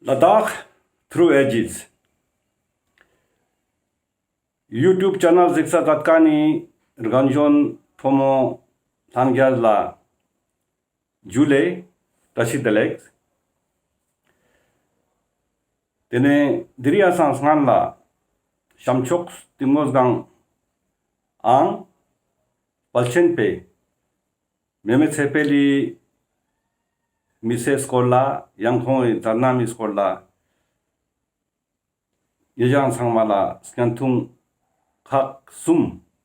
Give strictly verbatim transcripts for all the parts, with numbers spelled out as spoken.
ལ་དྭགས་ཐྲུ་ཨེ་ཇིས་ཡུ་ཊུབ་ཆེ་ནལ་གཟིགས་ས་མཛད་མཁན་ནི་རྒན་གཞོན་ཕོ་མོ་ལྷན་རྒྱས་ལ་ཇུ་ལེ། བཀྲ་ཤིས་བདེ་ལེགས། དེ་ནས་དེ་རིང་ཡ་སང་སྔན་ལ་ཤམ་ཕྱོགས་གཏིང་མོ་སྒང་ཨང་དཔལ་ཆེན་པའི་མེ་མེ་ཚེ་འཕེལ་ལི་མི་ཚེའི་སྐོར་ལ་ཡང་ཁོང་ངི་མཛད་རྣམ་མི་སྐོར་ལ་ཉེ་ཞ་ཚང་མ་ལ་བརྙན་ཐུང་ཁག་གསུམ་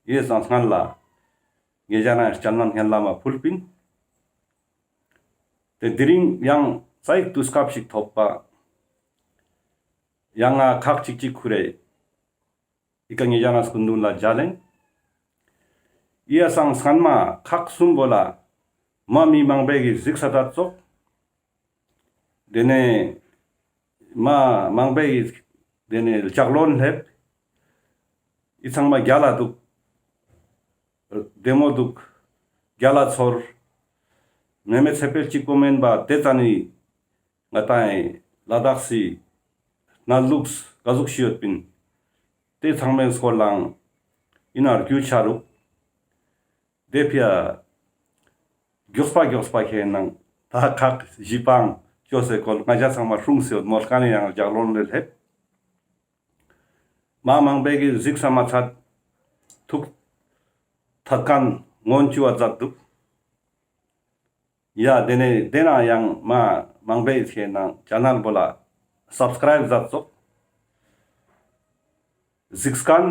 ཡེ་སང་སྔན་ལ་ཉེ་ཞ་ན་སྤྱན་ལམ་སྙན་ལམ་མ་ཕུལ་པིན། དེ་དེ་རིང་ཡང་ཙ་ཡིག་དུས་སྐབས་ཤིག་ཐོབ་པ་ཡང་ང་ཁག་ཅིག་ཅིག་ཁུར་རེ་ཡི་ཀ་ཉེ་ཞ་ན་སྐུ་མདུན་ལ་མཇལ་ལེན། ཡེ་སང་སྔན་མ་ཁག་གསུམ་པོ་ལ་མ་མི་མང་པོའི་གི་གཟིགས་ས་ད་ཙོགས། དེ་ནས་མ་མང་པོའི་དེ་ནས་ལྕགས་ལོན་སླེབས། ཡི་ཚང་མ་རྒྱལ་ལ་འདུག། བདེ་མོ་འདུག། རྒྱལ་ལ་ཚོར། མེ་མེ་ཚེ་འཕེལ་གཅིག་པོ་མན་པ་དེ་ཙ་ནི་ང་ཏང་ལ་དྭགས་སི་གནས་ལུགས་ག་ཟུག་ཤིག་ཡོད་པིན། དེ་ཚང་མའི་སྐོར་ལའང་ཡིན་ན་རྒྱུས་ཆ་རུག། དེ་ཕི་ཡ་མགྱོགས་པ་མགྱོགས་པ་ཁེ་ནང་ད་ཁག་བཞི་པའང་ཅོས་སེ་སྐོར་ང་ཞ་ཚང་མ་སྲུང་སེ་ཡོད་མོལ་མཁན་ནི་ཡང་ལྕགས་ལོན་ལེ་སླེབས། མ་མང་པོའི་གི་གཟིགས་ས་མ་ཚད་ཐུགས་ཐད་མཁན་མངོན་ཅུ་བ་མཛད་འདུག། ཡ་དེ་ནས་དེ་ན་ཡང་མ་མང་པོའི་ཁེ་ནང་ཆེ་ནལ་པོ་ལ་སབ་སི་ཀ་རའིབ་མཛད་ཙོགས། གཟིགས་མཁན།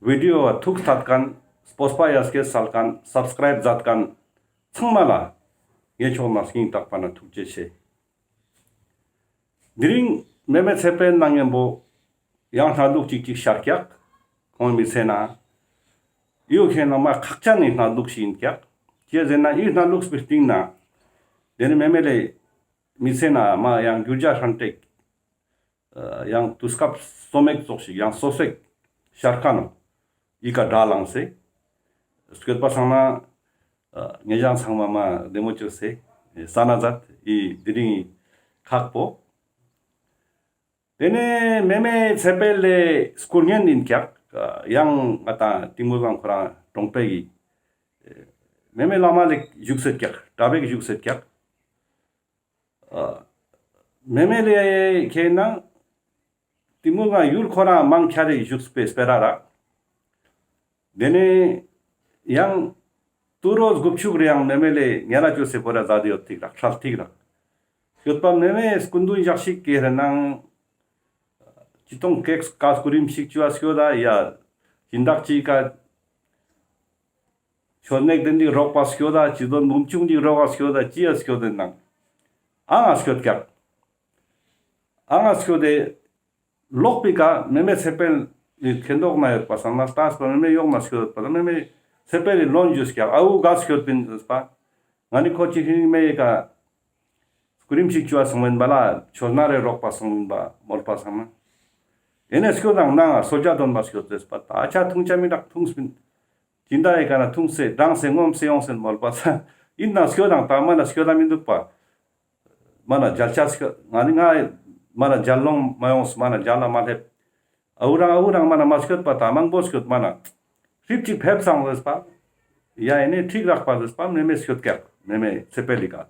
བི་ཌི་ཡོ་བ་ཐུགས་ཐད་མཁན། སྤོས་པ་ཡ་སྐྱེད་སལ་མཁན། སབ་སི་ཀ་རའིབ་མཛད་མཁན་ཚང་མ་ལ་ངའི་ཕྱོགས་ནས་སྙིང་ཐག་པ་ནས་ཐུགས་རྗེ་ཆེ། དེ་རིང་མེ་མེ་ཚེ་འཕེལ་ནང་ངན་པོ་ཡང་སྣ་ལུག་ཅིག་ཅིག་ཤར་ཀྱག། ཁོང་མི་ཚེ་ན་ཡོད་མཁན་ནང་མ་ཁག་ཅན་ནི་སྣ་ལུག་ཞིག་ཡིན་ཀྱག། ཅི་ཟེར་ན་ཡི་སྣ་ལུག་པའི་སྟེང་ན་དེ་ནི་མེ་མེ་ལེ་མི་ཚེ་ན་མ་ཡང་རྒྱུ་ཆ་ཧྲན་ཏེ་ཡང་དུས་སྐབས་སོ་མེག་ཙོགས་ཤིག་ཡང་སོ་སོ་ཤར་ཁན་ནོ་ཡི་ཀ་དྲ་ལངས་སེ་སྐྱོད་པ་སང་ན་ཉེ་ཞ་ཚང་མ་མ་བདེ་མོ་ཅོས་སེ་ས་ན་ཛད་ཡི་དེ་རིང་ཁག་པོ། དེ་ནས་མེ་མེ་ཚེ་འཕེལ་ལེ་སྐུ་བརྙན་ཡིན་ཀྱག། ཡང་ང་ཏང་གཏིང་མོ་སྒང་ཁོ་རང་གྲོང་པའི་གི་མེ་མེ་བླ་མ་ལེ་བཞུགས་སེ་ཀྱག། གྲྭ་པའི་གི་བཞུགས་སེ་ཀྱག། མེ་མེ་ལེ་ཁེ་ནང་གཏིང་མོ་སྒང་ཡུལ་ཁོ་རང་མང་ཆེ་རེ་བཞུགས་པའི་སྤེ་ར་རག། དེ་ནས་ཡང་ཏུ་རོ་དགུ་བཅུ་རེ་ཡང་མེ་མེ་ལེ་ཉེ་ར་ཅོས་སེ་བོ་ར་ཛད་དེ་ཡོད་ཐིག་རག་ཁྲལ་ཐིག་རག། སྐྱོད་པ་མེ་མེ་སྐུ་མདུན་ཞག་ཞིག་ཀེ་རེ་ནང་ཅི་ཏོང་ཀེག་ཀ་སྐུ་རིམ་ཞིག་ཅོ་ཨ་སྐྱོད་ད་ཡ་སྦྱིན་བདག་ཅིག་ཀ་ཆོས་ནེག་དེ་འདི་རོགས་པ་སྐྱོད་ད་ཅི་དོན་འབུམ་ཆུང་ཅིག་རོགས་པ་སྐྱོད་ད་ཅི་ཨ་སྐྱོད་དེ་ནང་ཨང་ཨ་སྐྱོད་ཀྱག། ཨང་ཨ་སྐྱོད་དེ་ལོག་པའི་ཀ་མེ་མེ་ཚེ་འཕེལ་ལི་ཁེན་ཏོག་ན་ཡོད་པ་སང་ན་ལྟས་པ་མེ་མེ་ཡོག་ན་སྐྱོད་པ་ལ་མེ་མེ་ཚེ་འཕེལ་ལི་ལོན་ཇུས་ཀྱག་ཨ་འུ་ག་སྐྱོད་པིན་ཟེར་པ། ང་ནི་ཁོ་ཅི་ཧིན་མེ་ཡི་ཀ་སྐུ་རིམ་ཞིག་ཅོ་ཨ་སོང་མེན་པ་ལ་ཆོས་ན་རེ་རོགས་པ་སོང་མེན་པ་མོལ་པ་སང་ན། ཨེ་ནེ་སྐྱོད་དང་ནང་ང་སོ་ཇ་དོན་པ་སྐྱོད་ཟེར་པ་ད་ཆ་ཐུང་ཆ་མི་དྲག་ཐུང་སྤིན། ཅི་འདྲ་ཡི་ཀ་ན་ཐུང་སེ་འགྲངས་སེ་ངོམས་སེ་ཡོང་སེ་མོལ་པ་ས་ཡིན་ན་སྐྱོད་དང་ད་མ་ན་སྐྱོད་ད་མི་འདུག་པ། མ་ན་མཇལ་ཆ་སྐྱོད་ང་ནི་ང་མ་ན་མཇལ་ལོང་མ་ཡོངས་མ་ན་མཇལ་ལ་མ་སླེབས། ཨ་འུ་རང་ཨ་འུ་རང་མ་ན་མ་སྐྱོད་པ་ད་མང་པོ་སྐྱོད་མ་ན། ཧྲིབ་ཅིག་ཕེབས་སང་ཟེར་པ། ཡ་ཨེ་ནེ་ཁྲིག་རག་པ་ཟེར་པ་མེ་མེ་སྐྱོད་ཀྱག་མེ་མེ་ཚེ་འཕེལ་ལི་ཀ།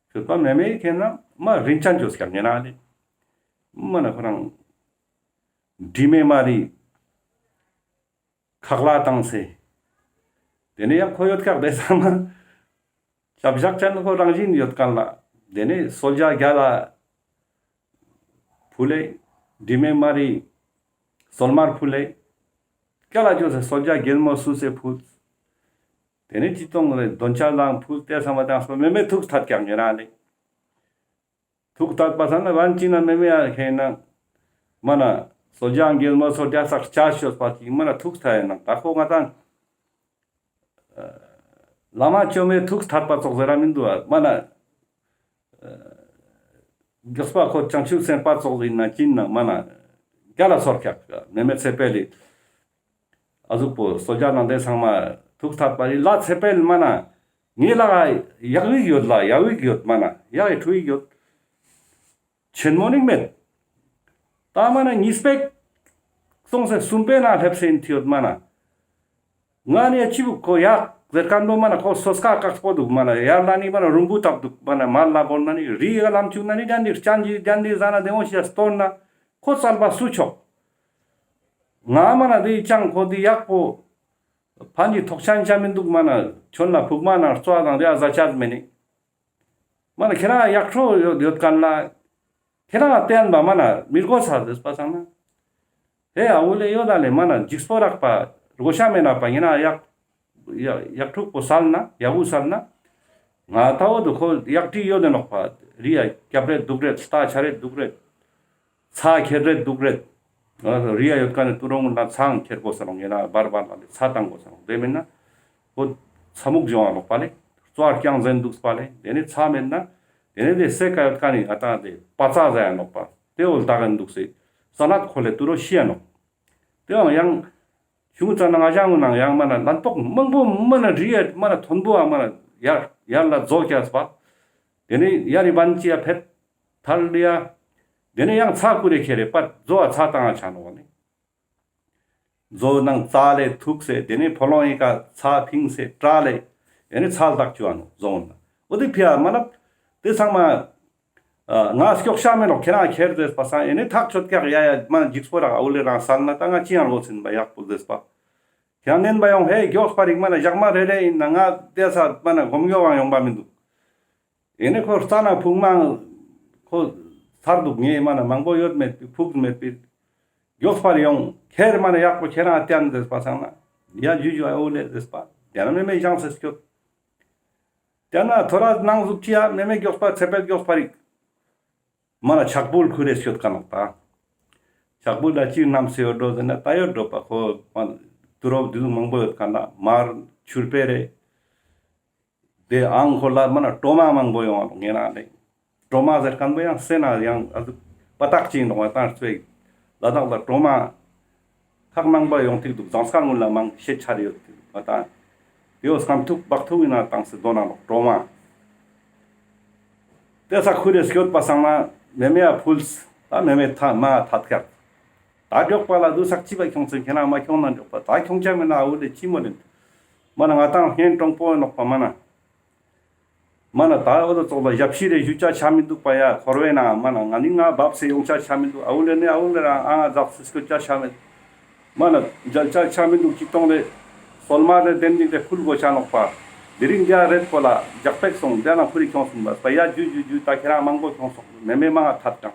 སྐྱོད་པ་མེ་མེ་ཁེ་ན་མ་རིན་ཅན་ཅོས་ཀྱག་ཉེ་ན་ལེ། མ་ན་ཁོ་རང་དྲི་མེད་མ་རི་ཁག་ལ་བཏང་སེ། དེ་ནས་ཡང་ཁོ་ཡོད་ཀྱག་དེ་ཚང་མ། ཞབས་ཞག་ཅན་ཁོ་རང་བཞིན་ཡོད་མཁན་ལ། དེ་ནས་གསོལ་ཇ་རྒྱལ་ལ་ཕུལ་ལེ། དྲི་མེད་མ་རི་གསོལ་མར་ཕུལ་ལེ། རྒྱལ་ལ་ཅོས་སེ་གསོལ་ཇ་རྒྱལ་མོ་སུ་སེ་ཕུལ། དེ་ནས་ཅི་ཏོང་རེ་དོན་ཆ་ལང་ཕུལ་ཏེ་ས་མ་དང་སོ་མེ་མེ་ཐུགས་ཐད་ཀྱག་ཉེ་རང་ལེ། ཐུགས་ཐད་པ་ས་ན་བན་ཅི་ན་མེ་མེ་ཡ་ཁེ་ན་མ་ན་གསོལ་ཇ་རྒྱལ་མོ་སོ་རྒྱ་སག་ཆ་ཤོད་པ་ཅིག་མ་ན་ཐུགས་ཐད་ཡ་ན་ད་ཁོ་ང་དང་། བླ་མ་བཅོམ་པའི་ཐུགས་ཐད་པ་ཙོགས་ཟེར་ར་མི་འདུག་ཨ། མ་ན་མགྱོགས་པ་ཁོ་བྱང་ཆུབ་སེམས་དཔའ་ཙོགས་ཡིན་ན་ཅི་ན་མ་ན་རྒྱལ་ལ་ཚོར་ཀྱག་མེ་མེ་ཚེ་འཕེལ་ལི། ཨ་ཟུག་པོ་གསོལ་ཇ་ནང་དེ་ཚང་མ་ཐུགས་ཐད་པ་ལི་ལ་ཚེ་འཕེལ་མ་ན་ངའི་ལ་ཡག་ཡིག་ཡོད་ལ་ཡག་ཡིག་ཡོད་མ་ན་ཡག་ཡི་ཁྲུ་ཡིག་ཡོད། ཆེན་མོ་ནིག་མེད། ད་མ་ན་གཉིས་པའི་སོང་སེ་གསུམ་པའི་ནང་སླེབས་སེ་ཡིན་ཐིའོ་མ་ན། ང་ནི་ཅི་བུ་ཁོ་ཡག་ཟེར་མཁན་པོ་མ་ན་ཁོ་སོ་སྐ་དཀགས་པོ་འདུག་མ་ན་ཡར་ལ་ནི་མ་ན་རུམ་བུ་བཏབ་འདུག་མ་ན་མར་ལ་བོར་ན་ནི་རི་ཡ་ལམ་བཅུག་ན་ནི་ཏན་ཏིག་ཅན་གྱི་ཏན་ཏིག་ཟ་ན་བདེ་མོ་ཞིག་སྟོན་ན་ཁོ་ཙལ་པ་སུ་ཆོག་ང་མ་ན་དེ་ཅང་ཁོ་དེ་ཡག་པོ་ཕན་གྱི་ཐོག་ཆེན་ཆ་མི་འདུག་མ་ན་ཁྱོད་ལ་ཕུག་མ་ན་རྩོ་དང་དེ་ཨ་ཟ་ཆ་མེད་ནི། མ་ན་ཁྱེད་རང་ཡག་ཕྲུག་ཡོད་ཡོད་མཁན་ལ། ཁྱེད་རང་བསྟན་པ་མ་ན་མི་དགོས་ས་ཟེར་པ་སང་ན། ཧེ་ཨ་འུ་ལེ་ཡོད་ད་ལེ་མ་ན་འཇིགས་པོ་རག་པ་དགོས་ཤ་མེད་ན་པ་ཡིན་ན་ཡག་ཡག་ཡག་ཕྲུག་པོ་སལ་ན་ཡག་བུ་སལ་ན། ང་ད་འོ་དུ་ཁོ་ཡག་ཏི་ཡོད་དེ་ནོག་པ་རི་ཡ་སྐྱབས་རེད་འདུག་རེད་ལྟ་ཆ་རེད་འདུག་རེད། ཚ་ཁྱེར་རེད་འདུག་རེད། རི་ཡ་ཡོད་ཀ་ནས་ཏུ་རོང་ན་ཚང་ཁྱེར་དགོས་ས་ནོག་ཡིན་ན་བར་བར་ལ་ལེ་ཚ་བཏང་དགོས་ས་ནོག་དེ་མིན་ན། ཁོ་ཚ་མུག་སྦྱོང་བ་ནོག་པ་ལེ། རྩོ་བ་རྐྱང་ཟེན་འདུག་པ་ལེ། དེ་ནི་ཚ་མེད་ན། དེ་ནི་དེ་སེ་ཀ་ཡོད་ཀ་ནི་ང་ཏང་དེ་པ་ཚ་ཟ་ཡ་ནོག་པ། དེ་འོ་ལྟ་ག་འདུག་སེ། ས་ནད་ཁོ་ལེ་ཏུ་རོ་ཤི་ཡ་ནོག་དེའང་ཡང་། ཆུང་ཙ་ན་ང་ཞང་ངུ་ནང་ཡང་མ་ན་ལན་ཏོག་མང་པོ་མ་ན་རི་ཡ་མ་ན་མཐོན་པོ་ཨ་མ་ན་ཡར་ཡར་ལ་རྫོ་རྒྱག་པ། དེ་ནི་ཡ་རི་བན་ཅི་ཡ་ཕེད་ཐལ་ཡ། དེ་ནི་ཡང་ཚ་ཀུ་རེ་ཁྱེར་རེ་པ་རྫོ་ཨ་ཚ་བཏང་ང་ཆ་ནོག་ནི། རྫོ་ནང་རྩ་ལེ་ཐུག་སེ་དེ་ནི་ཕོ་ལོང་ཡི་ཀ་ཚ་ཕིང་སེ་བཀྲ་ལེ། དེ་ནི་ཚ་ལྟག་ཅུ་ཨ་ནོག་རྫོ་ན། འོ་དེ་ཕི་ཡ་མ་ལབ། དེ་ཚང་མ། ཨ་ང་སྐྱོག་ཤ་མེད་ནོག་ཁྱེད་རང་ཁྱེར་ཟེར་པ་སང་ཨེ་ནི་ཐག་ཆོད་ཀྱག་ཡ་ཡ་མ་ན་འཇིགས་པོ་རག་ཨ་འུ་ལེ་རང་སལ་ན་ད་ང་ཅི་ཡང་ལོ་ཚིན་པ་ཡག་པོ་ཟེར་པ། ཁྱེད་རང་ནན་པ་ཡོང་ཧེ་མགྱོགས་པ་རིག་མ་ན་ཞག་མ་རེ་རེ་ཡིན་ན་ང་དེ་ས་མ་ན་སྒོམ་མགྱོགས་ཡང་ཡོང་པ་མི་འདུག་ཨེ་ནི་ཁོ་རྩ་ན་ཕུག་མང་ཁོ་ཚར་འདུག་ངས་མ་ན་མང་པོ་ཡོད་མེད་པའི་ཕུག་མེད་པའི་མགྱོགས་པ་རེ་ཡོང་ཁྱེར་མ་ན་ཡག་པོ་ཁྱེད་རང་བསྟན་ཟེར་པ་སང་ན་ཡ་ཇུ་ཇུ་ཨ་འུ་ལེ་ཟེར་པ་དེ་ན་མེ་མེ་ཞང་སེ་སྐྱོད། དེ་ན་ཐོ་ར་ནང་ཟུག་ཅི་ཡ་མེ་མེ་མགྱོགས་པ་ཚེ་པེ་མགྱོགས་པ་རིག་མ་ན་ཆག་བུལ་ཁུ་རེ་སྐྱོད་ཀ་ནོག་ད། ཆག་བུལ་ལ་ཅི་རྣམ་སེ་ཡོད་འགྲོ་ཟེར་ན་ད་ཡོད་འགྲོ་པ་ཁོ་མ་ན་དུ་རོབ་དུ་ཟུག་མང་པོ་ཡོད་ཀ་ན་མར་ཆུར་པེ་རེ། དེ་ཨང་ཁོ་ལ་མ་ན་གྲོ་མ་མང་པོ་ཡོང་བ་ངེ་ན་ལེ། གྲོ་མ་ཟེར་མཁན་པོ་ཡང་སེ་ན་ཡང་ཨ་ཟུག་པ་ཏག་ཅིག་ཡིན་ནོག་ང་ཏང་ཚོའི་ལ་དྭགས་ལ་གྲོ་མ་ཁག་མང་པོ་ཡོང་ཐིག་འདུག་ཟངས་དཀར་སྔོན་ལ་མང་ཤེད་ཆ་རེ་ཡོད་ཐིག་འདུག་ང་ཏང་དེའོ་སྐམ་ཐུག་བག་ཐུག་ཡིན་ན་བཏང་སེ་དོ་ན་ནོག་གྲོ་མ། དེ་ས་ཁུ་རེ་སྐྱོད་པ་སང་ན་མེ་མེ་ཡ་ཕུལ་ད་མེ་མེ་ཐ་མ་ཐད་ཀྱག་ད་མགྱོགས་པ་ལ་དུ་སག་ཅི་བ་ཁྱོང་ཚེ་ཁྱེད་ན་མ་ཁྱོང་ན་མགྱོགས་པ་ད་ཁྱོང་ཆ་མེད་ན་ཨ་འུ་ལེ་ཅི་མོ་ལེན། མ་ན་ང་ཏང་ཧེན་གྲོང་པོ་ནོག་པ་མ་ན། མ་ན་ད་འོ་དོ་ཙོགས་ལ་ཞབས་ཕྱི་རེ་ཞུ་ཆ་ཆ་མི་འདུག་པ་ཡ་འཁོར་བའི་ནང་མ་ན་ང་ནི་ང་བབས་སེ་ཡོང་ཆ་ཆ་མི་འདུག་ཨ་འུ་ལེ་ནི་ཨ་འུ་ལེ་རང་ཨ་ང་ཛག་སེ་སྐྱོད་ཆ་ཆ་མེད། མ་ན་མཇལ་ཆ་ཆ་མི་འདུག་ཅི་གཏོང་རེ། སོལ་མ་རེ་དེན་ཅིག་རེ་ཕུལ་དགོས་ཆ་ནོག་པ། དེ་རིང་རྒྱ་རེད་པོ་ལ་ཇག་པེག་སོང་དེ་ན་ཁུ་རི་ཁྱོང་སོང་བ་པ་ཡ་ཇུ་ཇུ་ཇུ་ད་ཁྱེད་རང་མང་པོ་ཁྱོང་སོང་མེ་མེ་མང་ང་ཐད་ཀྱང་།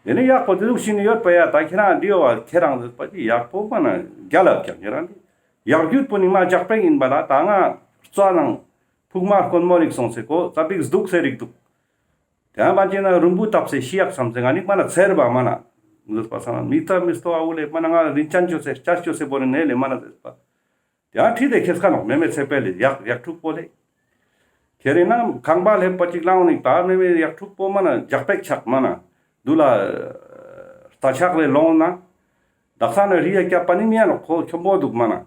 དེ་ནི་ཡག་པོ་དེ་ཟུག་ཤིན་ཡོད་པ་ཡ་ད་ཁྱེད་རང་འདི་ཡོ་བ་ཁྱེད་རང་ཟེར་པ་ཅི་ཡག་པོ་མ་ན་རྒྱ་ལབ་ཀྱང་ཁྱེད་རང་འདི་ཡག་རྒྱུད་པོ་ནི་མ་ཇག་པེག་ཡིན་པ་ལ་ད་ང་རྩ་ནང་ཕུག་མ་དཀོན་མོ་རིག་སོང་སེ་ཀོ་ཙ་པིག་སྡུག་སེ་རིག་འདུག་དེ་ཡང་པ་ཅེ་ན་རུམ་བུ་བཏབ་སེ་ཤི་ཡག་བསམ་སེ་ང་ནི་མ་ན་ཚེར་བ་མ་ན་ལུས་པ་སང་ན་མི་ཐ་མི་སྟོ་ཨ་འུ་ལེ་མ་ན་ང་རིན་ཅན་ཅོ་སེ་ཅ་ཅོ་སེ་བོ་རེ་ནེ་ལེ་མ་ན་ཟེར་པ། དེ་ཡང་ཁྲིད་དེ་ཁེས་ཁ་ནོག་མེ་མེ་ཚེ་པེ་ལེ་ཡག་ཡག་ཕྲུག་པོ་ལེ། ཁྱེད་རེ་ན་ཁང་པ་ལེབ་པ་ཅིག་ལའང་ནི་ད་མེ་མེ་ཡག་ཕྲུག་པོ་མ་ན་ཇག་པེག་ཆག་མ་ན་དུ་ལ་རྩ་ཆག་ལེ་ལོང་ན། དག་ས་ན་རི་ཡ་སྐྱབས་པ་ནི་མི་ཡ་ནོག་ཁོ་ཁྱོམ་པོ་འདུག་མ་ན།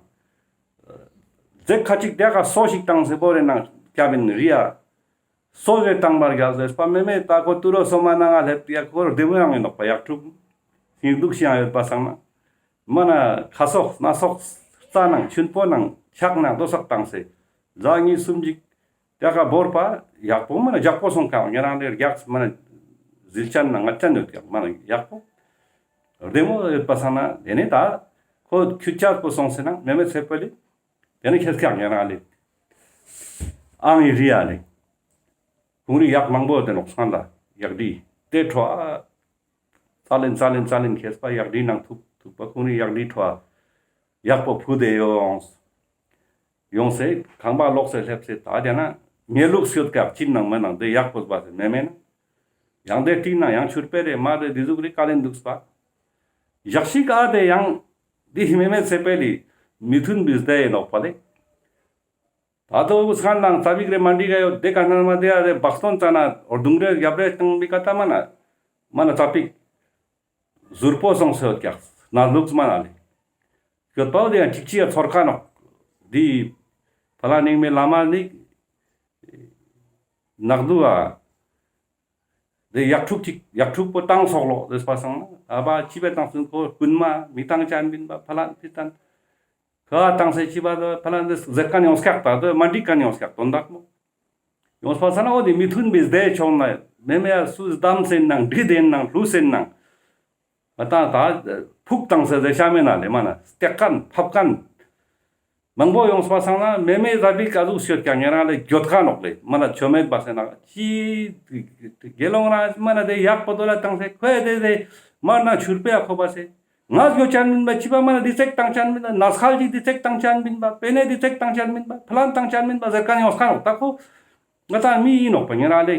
རྫས་ཁ་ཅིག་དེ་ཀ་སོ་ཞིག་བཏང་སེ་བོ་རེ་ན་སྐྱབས་ཡིན་རི་ཡ། སོ་རེ་བཏང་བར་རྒྱག་ཟེར་པ་མེ་མེ་ད་ཁོ་ཏུ་རོ་སོ་མ་ན་ང་ལེབ་ཡ་ཁོ་རྡེ་མོ་ཡང་ཡིན་ནོག་པ་ཡག་ཕྲུག་སྙིང་སྡུག་ཤི་ཡང་ཡོད་པ་སང་ན། མ་ན་ཁ་སོག་སྣ་སོག་རྩ་ནང་ཆུན་པོ་ནང་ཆག་ནང་རྡོ་སག་བཏང་སེ། ཟ་གཉིས་གསུམ་ཅིག་དེ་ཀ་བོར་པ་ཡག་པོ་མ་ན་ཇག་པོ་སོང་ཁ་ཉེ་རང་ལེ་རྒྱག་མ་ན་ཟིལ་ཅན་ན་ངད་ཅན་ཡོད་ཀྱག་མ་ན་ཡག་པོ། རྡེ་མོ་ཡོད་པ་སང་ན་དེ་ནི་ད་ཁོ་ཁྱུ་ཆག་པོ་སོང་སེ་ན་མེ་མེ་ཚེ་པ་ལེ། དེ་ནི་ཁེས་ཀྱག་ཉེ་རང་ལེ། ཨང་ཡི་རི་ཡ་ལེ། ཁོང་རི་ཡག་མང་པོ་དེ་ནོག་སང་ལ་ཡག་དི་དེ་ཁྲོ་ཨ། ཙ་ལེན་ཙ་ལེན་ཙ་ལེན་ཁེས་པ་ཡག་དི་ནང་ཐུག་ཐུག་པ་ཁོང་རི་ཡག་དི་ཁྲོ་ཨ། ཡག་པོ་ཕུ་དེ་ཡོང་། ཡོང་སེ་ཁང་པ་ལོག་སེ་སླེབས་སེ་ད་དེ་ན་ཉེ་ལུགས་སྐྱོད་ཀྱག་ཅིན་ནང་མེ་ནང་དེ་ཡག་པོ་བ་སེ་མེ་མེ་ན། ཡང་དེ་ཏི་ན་ཡང་ཆུར་པེ་རེ་མ་རེ་དི་ཟུག་རི་ཀ་ལེན་འདུག་པ། ཡག་ཤིག་ཨ་དེ་ཡང་དི་མེ་མེ་ཚེ་པེ་ལི་མི་མཐུན་པི་སྡེ་ཡིན་ནོག་པ་ལེ། ད་དོ་སང་ནང་ཙ་པིག་རེ་མ་འགྲིག་ག་ཡོད་དེ་ཀ་ནར་མ་དེ་ཨ་རེ་བག་སྟོན་ཙ་ན་འོ་རྡུང་རེ་རྒྱབ་རེ་བཏང་མི་ཀ་ད་མ་ན་མ་ན་ཙ་པིག་ཟུར་པོ་སོང་སེ་ཡོད་ཀྱག་ན་ལུགས་མ་ན་ལེ། ཡོད་པའོ་དེ་ཡང་ཅིག་ཅིག་ཡ་ཚོར་ཁ་ནོག་དི་ཕ་ལ་ནིང་མེ་ལ་མ་ནིག་ནག་དུ་ཨ། དེ་ཡག་ཕྲུག་ཅིག་ཡག་ཕྲུག་པོ་བཏང་སོག་ལོ་ཟེར་པ་སང་ན། ཨ་བ་ཅི་བས་བཏང་སོང་ཁོ་རྐུན་མ་མི་བཏང་ཅན་མིན་པ་ཕ་ལན་ཕི་ཏན་ཁ་བཏང་སེ་ཅི་བ་དོ་ཕ་ལན་དེ་ཟེར་མཁན་ཡོང་སྐྱག་ད་དོ་མ་འགྲིག་མཁན་ཡོང་སྐྱག་དོན་དག་མོ། ཡོངས་པ་སང་ན་འོ་དེ་མི་མཐུན་པའི་སྡེ་ཆོང་ན་མེ་མེ་ཡ་སུ་བདམས་སེན་ནང་འདྲི་དེན་ནང་ལྷུ་སེན་ནང་ང་ཏང་ད་ཕུག་བཏང་སེ་ཟེར་ཤ་མེ་ན་ལེ་མ་ན་སྟེག་མཁན་ཕབ་མཁན་མང་པོ་ཡོངས་པ་སང་ན་མེ་མེ་ཟ་བི་ཀ་ཟུག་ཤོད་ཀྱང་ཉེ་རང་ལེ་འགྱོད་ཁ་ནོག་ལེ་མ་ན་ཆོ་མེད་པ་སེ་ན་ཅི་དགེ་སློང་རང་མ་ན་དེ་ཡག་པོ་དོ་ལ་བཏང་སེ་ཁོས་དེ་དེ་མར་ན་ཆུར་པེ་ཡ་ཁོ་པ་སེ། ང་ཡོད་ཅན་མིན་པ་ཅི་པ་མ་ན་འདི་ཚེག་བཏང་ཅན་མིན་པ་ནས་ཁལ་ཅིག་འདི་ཚེག་བཏང་ཅན་མིན་པ་པེ་ནེ་འདི་ཚེག་བཏང་ཅན་མིན་པ་ཕ་ལན་བཏང་ཅན་མིན་པ་ཟེར་མཁན་ཡོངས་ཁ་ནོག་ད་ཁོ་ང་ཏང་མི་ཡིན་ནོག་པ་ཉེ་རང་ལེ།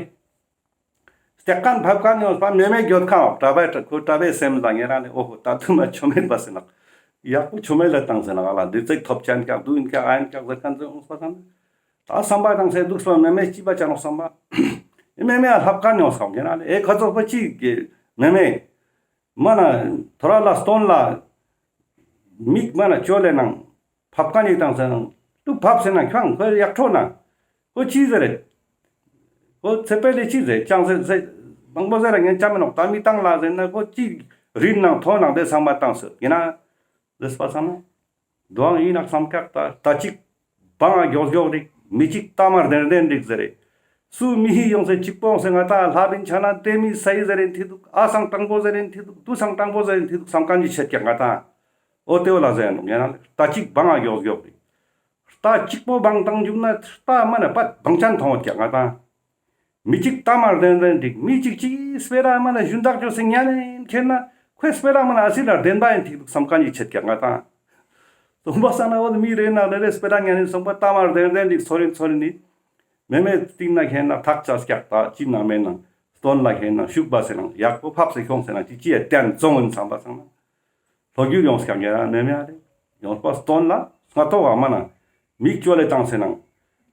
སྟེག་མཁན་ཕབ་མཁན་ཡོངས་པ་མེ་མེ་འགྱོད་ཁ་ནོག་གྲྭ་པའི་ཁོ་གྲྭ་པའི་སེམས་ལ་ཉེ་རང་ལེ་འོ་ཧོ་ད་དུ་མ་ཆོ་མེད་པ་སེ་ནག་ཡག་པོ་ཆོ་མེད་ལ་བཏང་སེ་ནག་ལ་འདི་ཚེག་ཐོབ་ཅན་ཀྱག་དུ་ཡིན་ཀྱག་ཨ་ཡིན་ཀྱག་ཟེར་མཁན་ཚོ་ཡོངས་པ་སང་ད་བསམ་པ་བཏང་སེ་འདུག་སོ་མེ་མེ་ཅི་པ་ཅ་ནོག་བསམ་པ་མེ་མེ་ཡ་ལྷབ་མཁན་ཡོངས་སོང་ཉེ་རང་ལེ་ཨེ་ཁ་ཚོགས་པ་ཅི་གི་མེ་མེ། མ་ན་ཐོ་ར་ལ་སྟོན་ལ་མིག་མ་ན་ཅོ་ལེ་ནང་ཕབ་མཁན་ཡིག་དང་ཟེར་ནང་ཏུ་ཕབ་ཟེར་ན་ཁྱོང་ཁོ་ཡག་ཁྲོ་ན་ཁོ་ཅི་ཟེར་རེད། ཁོ་ཚེ་པེ་ལེ་ཅི་ཟེར་ཅང་ཟེར་ཟེར་མང་པོ་ཟེར་ར་ངན་ཅང་མི་ནོག་ད་མི་བཏང་ལ་ཟེར་ན་ཁོ་ཅི་རིན་ནང་ཐོ་ནང་དེ་ཚང་མ་བཏང་ཟེར་ཡིན་ན་ཟེར་པ་ཚང་ན། དོའང་ཡིན་ནག་བསམ་ཀྱག་ད་ལྟ་ཅིག་བང་ང་མགྱོགས་མགྱོགས་རིག་མི་ཅིག་ལྟ་མ་ལྡན་ལྡན་རིག་ཟེར་རེ། སུ་མི་ཧི་ཡོང་སེ་ཅིག་པོ་ཡོང་སེ་ང་ཏང་ལྷ་བིན་ཆ་ན་དེ་མི་སའི་ཟེར་རེན་ཐི་འདུག་ཨ་སང་དྲང་པོ་ཟེར་རེན་ཐི་འདུག་དུ་སང་དྲང་པོ་ཟེར་རེན་ཐི་འདུག་བསམ་མཁན་གྱི་ཆེད་ཀྱག་ང་ཏང་། འོ་དེ་བོ་ལ་ཟེར་ནོག་ཡང་ན་ལྟ་ཅིག་བང་ང་མགྱོགས་མགྱོགས་རིག་ལྟ་ཅིག་པོ་བང་བཏང་འཇུག་ན་ལྟ་མ་ན་པད་བང་ཅན་མཐོང་བ་ཀྱག་ང་ཏང་། མི་གཅིག་ལྟ་མ་ལྡན་ལྡན་འགྲིག་མི་གཅིག་ཅིག་སྤེ་ར་མ་ན་ཞུན་དག་ཅོ་སེ་ཉན་ནེ་ཁྱེར་ན་ཁོའི་སྤེ་ར་མ་ན་ཨ་སི་ལ་ལྡན་པ་ཡིན་ཐིག་འདུག་བསམ་མཁན་ཡི་ཆེད་ཀྱག་ང་ཏང་། སྟོན་པ་སང་ན་འོ་མི་རེ་ན་རེ་རེ་སྤེ་ར་ཉན་ནེ་སོང་པ་ལྟ་མ་ལྡན་ལྡན་འགྲིག་ཚོ་རིན་ཚོ་རིན་ནི་མེ་མེ་སྟིང་ན་ཁྱེར་ན་ཐག་ཆ་སྐྱག་ད་ཅི་ན་མེ་ན་སྟོན་ལ་ཁྱེར་ན་ཤུག་པ་སེ་ན་ཡག་པོ་ཕབ་སེ་ཁྱོང་སེ་ན་ཅི་ཅི་ཡ་བསྟན་བཙོང་ཡིན་བསམ་པ་སང་ན། ལྷོ་རྒྱུད་ཡོངས་ཀྱང་ཉེ་རང་མེ་མེ་ཨ་རེ། ཡོངས་པ་སྟོན་ལ་སྔ་ཐོག་བ་མ་ན། མིག་ཅོ་ལེ་བཏང་སེ་ནང་།